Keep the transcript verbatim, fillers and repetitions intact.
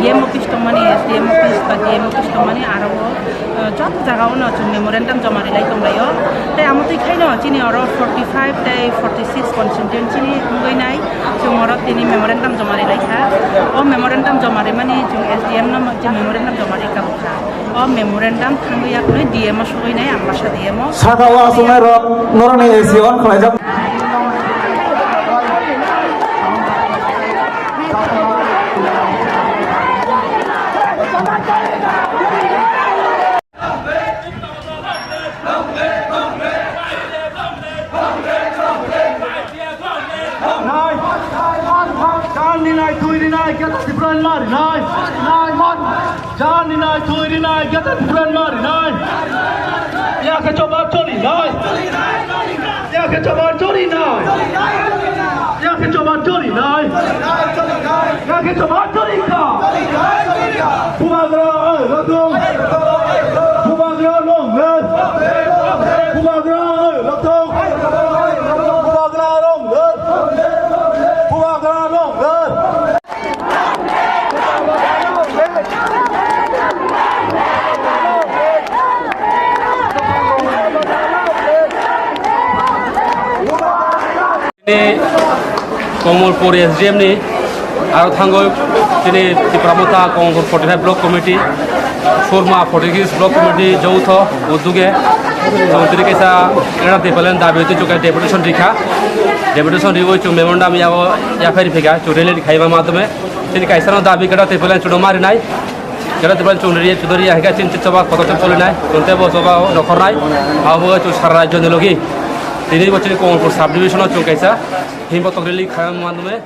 D M office tongmani, S D M office ba D M office tongmani, aro o, eh, joto jaga o no chwng memorandum joma rilai tonglaio. Tei amo twi khaino chini oro forty five tei forty six constituency ni wngwi nai chwng oro tini memorandum joma rilai kha. O memorandum joma rimani chwng S D M no je memorandum joma ri kha. O memorandum thangwi yakni D M o sogwi nai Ambasa D M o. Saka o aswknai rok norokni A C on khlaijak. Nai, nai, nai, nai, nai, nai, nai, nai, nai, nai, nai, nai, Jani nai, twi rinai, gata twi rinai, rinai. Ya khe choba chori nai. Ya khe choba chori nai. Ya khe choba chori nai. Ya khe choba chori ka. Bubagra, eh, latung. Bubagra long, eh. Bubagra, eh, latung. Bubagra long, eh. Bubagra long, eh. Tini Komolpur S D M ni aro thangwi tini Tipra Motha Komolpur forty five Block Committee, Surma forty six Block Committee joutho udduge chwng tini kaisa Greater Tipraland dabi twi chukha deputation rikha. Deputation riwi chwng memorandum yago yaphai riphaikha chwng rally khaima madhyome. Chini kaisano dabi kwtal tei belai chwngno marinai. Kwtal tei belai chwng ri chudori ya hika chin chaba kotor chwng solinai. Chwng tei bo choba nokhornai. Abo chwng sara rajyoni logi. Tini bo chini Komolpur subdivision o chwng kaisa himbo tok rally khaima madhyome.